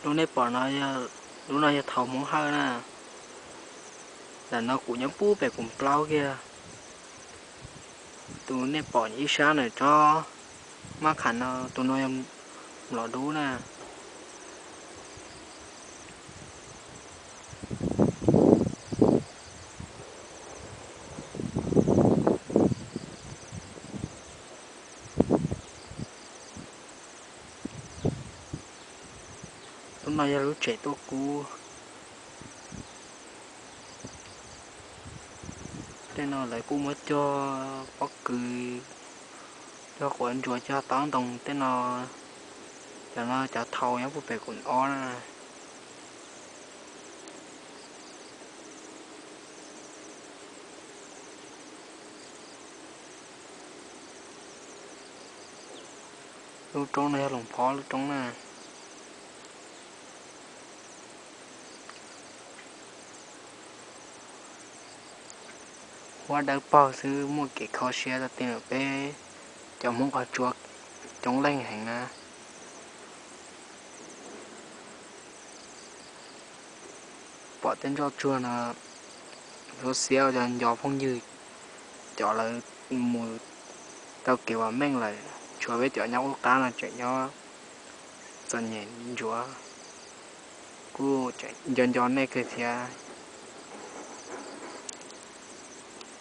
Lub nej pom no, lub no yog thaum Hmoob Hawj na. Ntawm no kuv nyob pub pem kuv plaub kiag. Tus nej pom ib sab na tsob mab kham no, tus no yog mlom dub na. Lub no yog lub tsev tuaj kub. Tej no lawv kuj muab cog pob kws, cog quav ntsuas, cog taub ntoo tej no. Cov no cov thaum nyob pub pem kuv ob na. Lub roob no yog Loos Phob lub roob na. Huab dawb paug xwb, muaj kev kho siab tau ti lawm peb cov Hmoob qhov tsua coob leej heev na. Pom tej ntsoj tsuag no, lub xiab cov nco phooj ywg, cov lawv mus tau kev vam meej lawm, tshuav peb cov nyob ub qab no tseem nyob txom nyem ntsuav, kuj nco nco nej kawg thiab.